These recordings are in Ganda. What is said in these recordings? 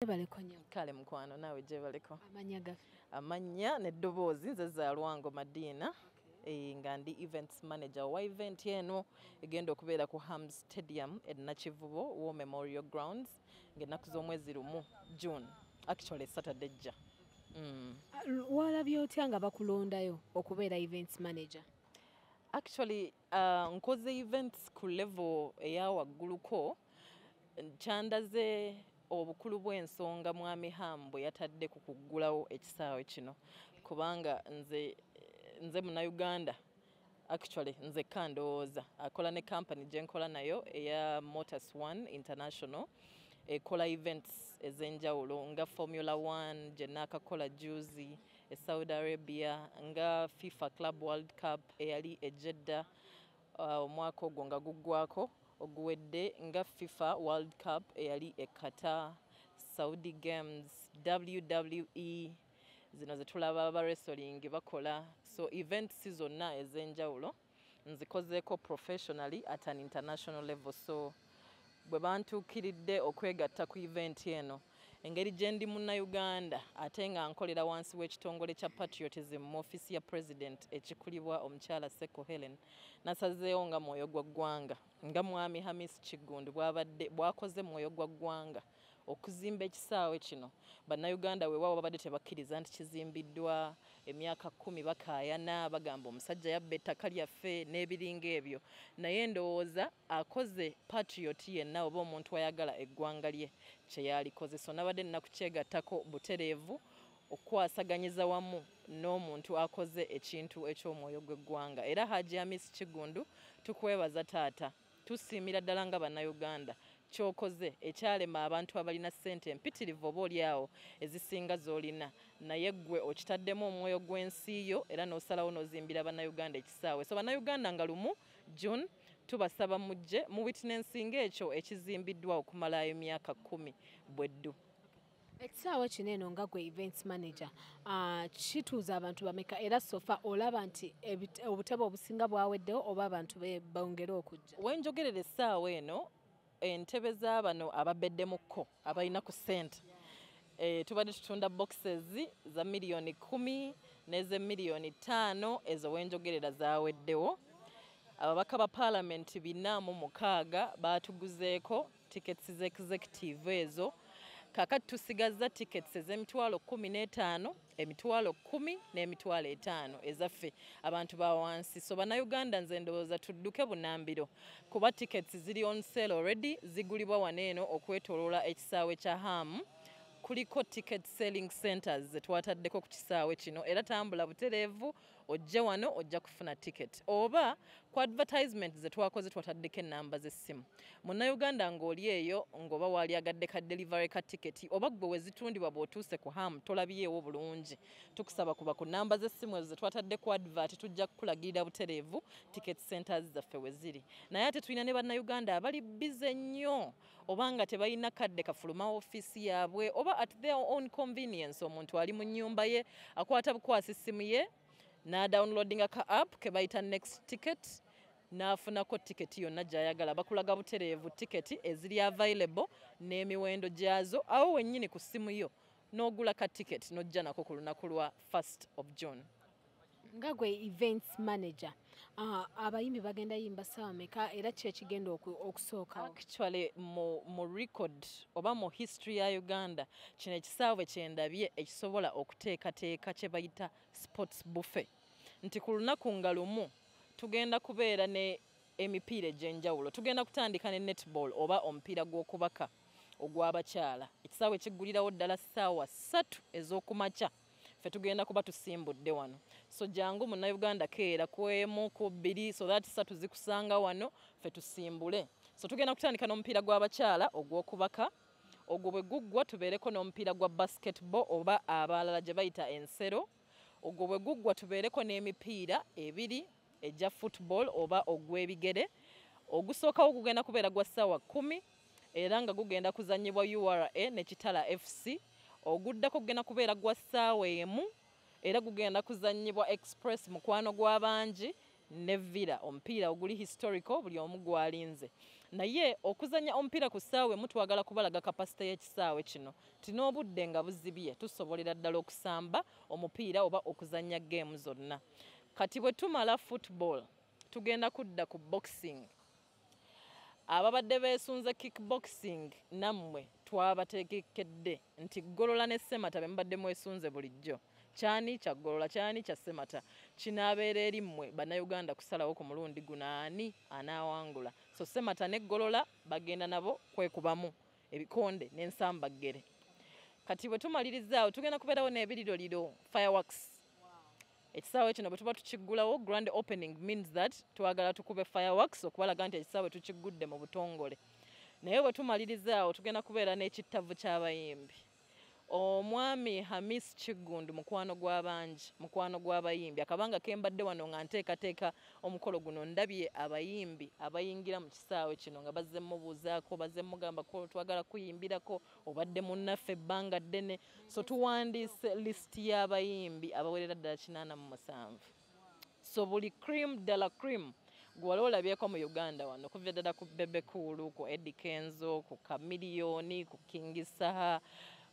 Gyebaleko nnyo. Kale mukwano, naawe gyebaleko. Amannya gaffe? Amannya n'eddoboozi, nze Zalwango Madina, nga ndi events manager wa event eno egenda okubeera ku Ham Stadium e Nakivubo War Memorial Grounds ng'ennaku z'omwezi 1 June, actually Saturday ejja. Walabye otya nga bakulondayo okubeera events manager? Actually, nkoze events ku level eya wagguluko. Kyandaze obukulu bw'ensonga Mwami Ham bwe yatadde ku kuggulawo ekisaawe kino, kubanga nze Munnayuganda, actually nze ndowooza akola ne company gye nkola nayo eya Motors One International, ekola events ez'enjawulo nga Formula One gye naakakola juzi e Saudi Arabia, nga FIFA Club World Cup eyali e Jeddah omwaka ogwo nga guggwako oguwedde, nga FIFA World Cup eyali e Qatar, Saudi Games, WWE zino zetulaba ba wrestling bakola. So events zonna ez'enjawulo nzikozeeko professionally at an international level. So bwe bantuukiridde okwegatta ku event eno, engeri gye ndi Munnayuganda ate nga nkolera wansi w'ekitongole kya patriotism mu ofiisi ya President ekikulibwa omukyala Seko Helen, nasazeewo nga mwoyo gwa ggwanga, nga Mwami Hamis Kiggundu bwabadde bwakoze mwoyo gwa ggwanga okuzimba ekisaawe kino. Bannayuganda weewaawo babadde tebakkiriza nti kizimbiddwa emyaka 10, bakaayana, bagamba omusajja yabba ettaka lyaffe n'ebiringa ebyo, naye ndowooza akoze patriot yenna oba omuntu ayagala eggwanga lye kye yalikoze. So nabadde nina kukyegattako butereevu okukwasaganyiza wamu n'omuntu akoze ekintu eky'omwoyo gw'eggwanga. Era Haji Hamis Kiggundu, tukwebaza taata, tusiimira ddala nga Bannayuganda kyokoze ekyalema abantu abalina ssente empitirivu oba oliawo ezisinga z'olina, naye ggwe okitaddemu omwoyo gw'ensi yo era n'osalawo n'ozimbira Bannayuganda ekisaawe. So Bannayuganda, nga 1 June tubasaba mujje mu witnessinga ekyo ekizimbiddwa okumala emyaka 10 bweddu. Ekisaawe kino eno, nga gwe events manager, kituuza abantu bameka? Era so far olaba nti obutebe obusinga bwaweddewo oba abantu bongere okujja? Wenjogerera essaawa eno, entebe z'abano ababeddemukko abalina ku ssente, tubadde tutunda boxes za miliyoni 10 n'ez'emiliyoni 5. Ezo wenjogerera zaweddewo. Ababaka ba Paalamenti 406 baatuguzeeko tickets z'executive ezo. Kakati tusigazza tickets ez'emitwalo 15, emitwalo 10 n'emitwalo 5 ezaffe abantu ba wansi. So Bannayuganda, nze ndowooza tudduke bunambiro kuba tickets ziri on sale already, zigulibwa wano eno okwetooloola ekisaawe kya Ham. Kuliko ticket selling centers zetwataddeko ku kisaawe kino, era tambula butereevu ojje wano, ojja kufuna ticket. Oba ku advertisement zetwakoze twataddeko enamba z'essimu. Munnayuganda ng'oli eyo ng'oba waali agadde ka delivery ka ticket oba gwe wezitundibwa bw'otuuse ku Ham tolabyewo bulungi, tukusaba kuba ku namba z'essimu ezo zetwatadde ku advert, tujja kukulagirira butereevu ticket centers zaffe we ziri. Naye ate tulina ne Bannayuganda abali busy nnyo oba nga tebalina kadde kafuluma ofiisi yaabwe oba at their own convenience, omuntu ali mu nnyumba ye akwata bukwasi ssimu ye n'adownloadinga ka app ke bayita Next Ticket n'afunako tiketi yonna gy'ayagala. Bakulaga butereevu tiketi eziri available n'emiwendo gyazo awo wennyini ku ssimu yo, n'ogula ka tiketi n'ojja nako ku lunaku lwa 1st of June. Nga gwe events manager, abayimbi bagenda yimba ssaawa meka era ki ekigenda okusookawo? Actually, mu record oba mu history ya Uganda, kino ekisaawe kyendabye ekisobola okuteekateeka kye bayita sports buffet, nti ku lunaku nga 1 tugenda kubeera ne emipiira egy'enjawulo. Tugenda kutandika ne netball oba omupiira gw'okubaka ogw'abakyala. Ekisaawe kiggulirawo ddala ssaawa 3 ez'okumakya, ffe tugenda kuba tusimbudde wano. So jangu Munnayuganda, keera ku 1, ku 2, so that 3 zikusanga wano ffe tusimbule. So tugenda kutandika n'omupiira gw'abakyala ogw'okubaka. Ogwo bwe guggwa, tubeereko n'omupiira gwa basketball oba abalala gye bayita ensero. Ogwo bwe guggwa, tubeereko n'emipiira ebiri egya football oba ogw'ebigere. Ogusookawo gugenda kubeera gwa ssaawa 10 era nga gugenda kuzannyibwa URA ne Kitala FC. Oguddako gugenda kubeera gwa ssaawa 1 era gugenda kuzannyibwa Express, mukwano gw'abangi, ne Villa, omupiira oguli historical buli omu gwalinze. Naye okuzannya omupiira ku ssaawa emu twagala kubalaga capacity y'ekisaawe kino nti n'obudde nga buzibye tusobolera ddala okusamba omupiira oba okuzannya game zonna. Kati bwe tumala football tugenda kudda ku boxing. Ababadde beesunze kickboxing nammwe twabategekedde nti Golola ne Semata be mubadde mwesunze bulijjo. Kyani kya Golola, kyani kya Semata, kinaabeera eri mmwe Bannayuganda kusalawo ku mulundi guno ani anaawangula. So Semata ne Golola bagenda nabo kwekubamu ebikonde n'ensambaggere. Kati bwe tumalirizaawo tugenda kubeerawo n'ebiriroliro, fireworks. Ekisaawe kino bwe tuba tukiggulawo, grand opening means that twagala tukube fireworks okubalaga nti ekisaawe tukiggudde mu butongole. Naye bwe tumalirizaawo tugenda kubeera n'ekittavu ky'abayimbi. Omwami Hamis Kiggundu mukwano gw'abangi, mukwano gw'abayimbi. Akabanga ke mbadde wano nga nteekateeka omukolo guno ndabye abayimbi abayingira mu kisaawe kino nga bazze mubuuzaako, bazze mugambako twagala kuyimbirako, obadde munnaffe ebbanga ddene. So tuwandiise lisiti y'abayimbi abawerera ddala 87. So buli cream ddala cream gwe wali olabyeko mu Uganda wano, kuva ddala ku Bebe Cool, ku Eddy Kenzo, ku Chameleone, ku King Saha,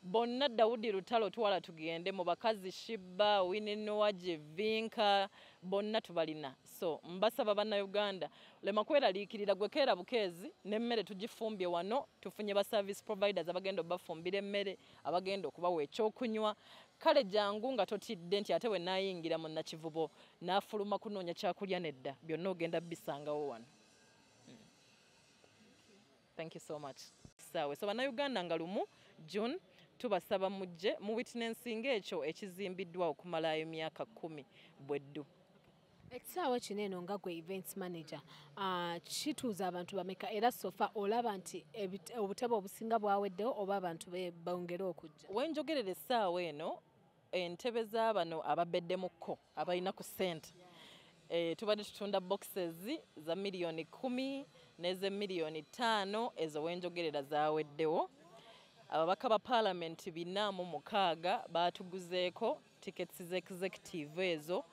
bonna Daudi Lutalo twala tugende mu bakazi Shiba, Winnie Nwagi, Vinka, bonna tubalina. So mbasaba Bannayuganda lema kweraliikirira, gwe keera bukeezi n'emmere tugifumbye wano, tufunye ba service providers abagenda obafumbira emmere, abagenda okubawa ekyokunywa. Kale jangu nga totidde nti ate we naayingira mu Nakivubo n'afuluma kunoonya kyakulya nedda, byonna ogenda bisangawo wano. Thank you so much. Saawe. So Bannayuganda nga lumu June tubasaba mujje mu witnessing ekyo ekizimbiddwa okumalayo emyaka 10 bweddu. Ekisaawe kino eno nga gwe events manager, kituuza abantu bameka era so far olaba nti obutebe obusinga bwaweddewo oba abantu bongere okujja? Wenjogerera essaawa eno entebe z'abano ababeddemukko abalina ku ssente, tubadde tutunda boxes za miliyoni 10 n'eze miliyoni 5, ezo wenjogerera zaaweddewo. Ababaka ba paalamenti 406 baatuguzeeko tickets z'executive ezo.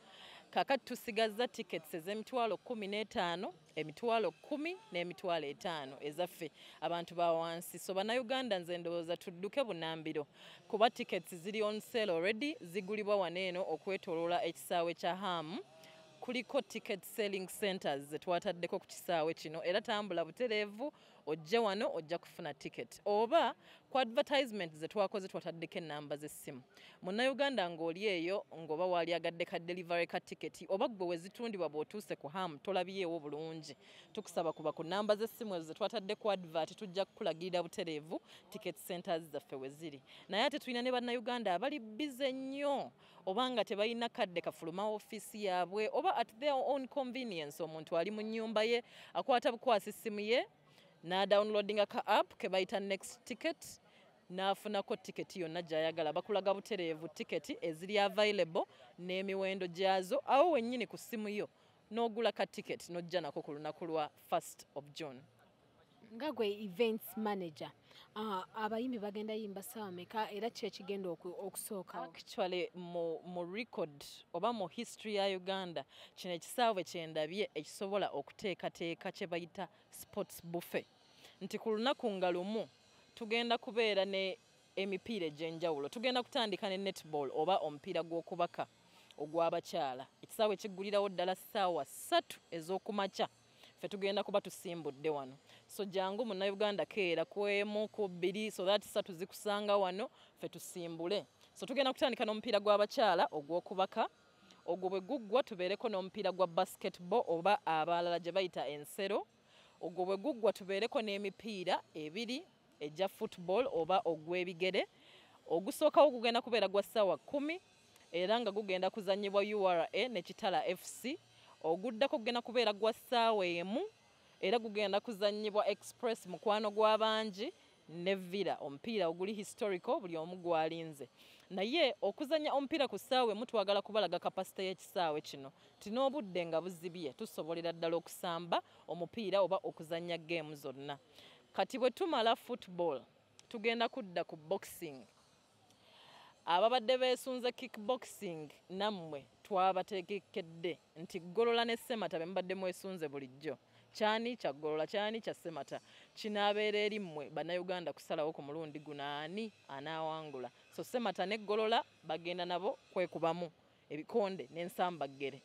Kaakati tusigazza tickets ez'emitwalo 15, emitwalo 10 n'emitwalo 5 ezaffe abantu ba wansi. So Bannayuganda nze ndowooza tudduke bunnambiro kuba tickets ziri on sale already, zigulibwa wano eno okwetooloola ekisaawe kya Ham. Kuliko ticket selling centers ze twataddeko ku kisaawe kino, era tambula butereevu ojje wano ojja kufuna ticket. Oba ku advertisement ze twakoze twataddeko ennamba z'essimu. Munnayuganda ng'oli eyo ng'oba waali agadde ka delivery ka ticket oba ggwe we zitundibwa bw'otuuse ku Ham tolabyewo bulungi, tukusaba kuba ku nnamba z'essimu ezo ze twatadde ku advert, tujja kukulagirira butereevu ticket centers zaffe we ziri. Naye ate tulina ne Bannayuganda abali busy nnyo oba nga tebalina kadde kafuluma ofiisi yaabwe oba at their own convenience, omuntu ali mu nnyumba ye akwata bukwasi ssimu ye n'adownloadinga ka app ke bayita Next Ticket n'afunako tiketi yonna gy'ayagala. Bakulaga butereevu tiketi eziri available n'emiwendo gyazo awo wennyini ku ssimu yo, n'ogula ka ticket n'ojja nako ku lunaku lwa 1st of June. Nga gwe events manager, abayimbi bagenda yimba ssaawa meka era ki ekigenda okusookawo? Actually mu record oba mu history ya Uganda kino ekisaawe kye ndabye ekisobola okuteekateeka kye bayita sports buffet, nti ku lunaku nga lumu tugenda kubeera ne emipiira egy'enjawulo. Tugenda kutandika ne netball oba omupiira gw'okubaka ogw'abakyala. Ekisaawe kiggulirawo ddala ssaawa 3 ez'okumakya, ffe tugenda kuba tusimbudde wano. So jangu Munnayuganda keera ku 1 ku 2 so that 3 zikusanga wano ffe tusimbule. So tugenda kutandika n'omupiira gw'abakyala ogw'okubaka, ogwo bwe guggwa tubeereko n'omupiira gwa basketball oba abalala gye bayita ensero, ogwo bwe guggwa tubeereko n'emipiira 2 egya football oba ogw'ebigere. Ogusookawo gugenda kubeera gwa ssaawa 10 era nga gugenda kuzannyibwa URA ne Kitala FC. Oguddako gugenda kubeera gwa ssaawa 1 era gugenda kuzannyibwa Express mukwano gw'abangi ne Villa, omupiira oguli historical buli omu gwalinze. Naye okuzannya omupiira ku ssaawa emu twagala kubalaga capacity y'ekisaawe kino nti n'obudde nga buzibye tusobolera ddala okusamba omupiira oba okuzannya game zonna. Kati bwe tumala football tugenda kudda ku boxing. Ababadde beesunze kickboxing nammwe twabategekedde nti Golola ne Semata be mubadde mwesunze bulijjo. Kyani kya Golola, kyani kya Semata, kinaabeera eri mmwe Bannayuganda kusalawo ku mulundi guno ani anaawangula. So Semata ne Golola bagenda nabo kwekubamu ebikonde n'ensambaggere.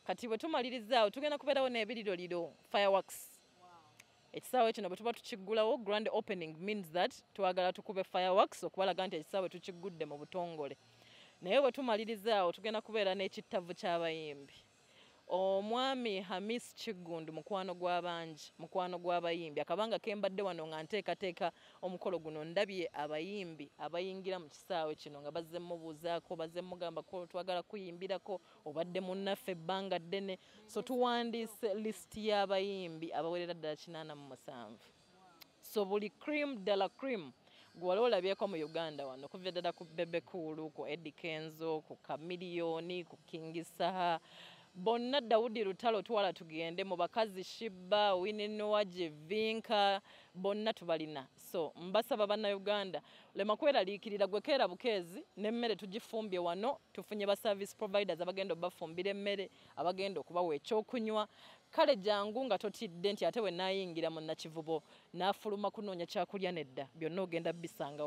Kati bwe tumalirizaawo tugenda kubeerawo n'ebiriroliro, fireworks. Ekisaawe kino bwe tuba tukiggulawo, grand opening means that twagala tukube fireworks okubalaga nti ekisaawe tukiggudde mu butongole. Naye bwe tumalirizaawo tugenda kubeera n'ekittavu ky'abayimbi. Omwami Hamis Kiggundu mukwano gw'abangi, mukwano gw'abayimbi. Akabanga ke mbadde wano nga nteekateeka omukolo guno, ndabye abayimbi abayingira mu kisaawe kino nga bazze mubuuzaako, bazze mugambako twagala kuyimbirako, obadde munnaffe ebbanga ddene. So tuwandiise lisiti y'abayimbi abawerera ddala 87. So buli cream de la cream gwe wali olabyeko mu Uganda wano, kuva ddala ku Bebe Cool, ku Eddy Kenzo, ku Chameleone, ku King Saha, bonna, Daudi Lutalo, twala tugende mu bakazi, Sheebah, Winnie Nwagi, Vinka, bonna tubalina. So mbasaba Bannayuganda, lema kweraliikirira, gwe keera bukeezi n'emmere tugifumbye wano. Tufunye ba service providers abagenda obafumbira emmere, abagenda okubawa ekyokunywa. Kale jangu nga totidde nti ate we naayingira mu Nakivubo n'afuluma kunoonya kyakulya, nedda, byonna ogenda bisanga.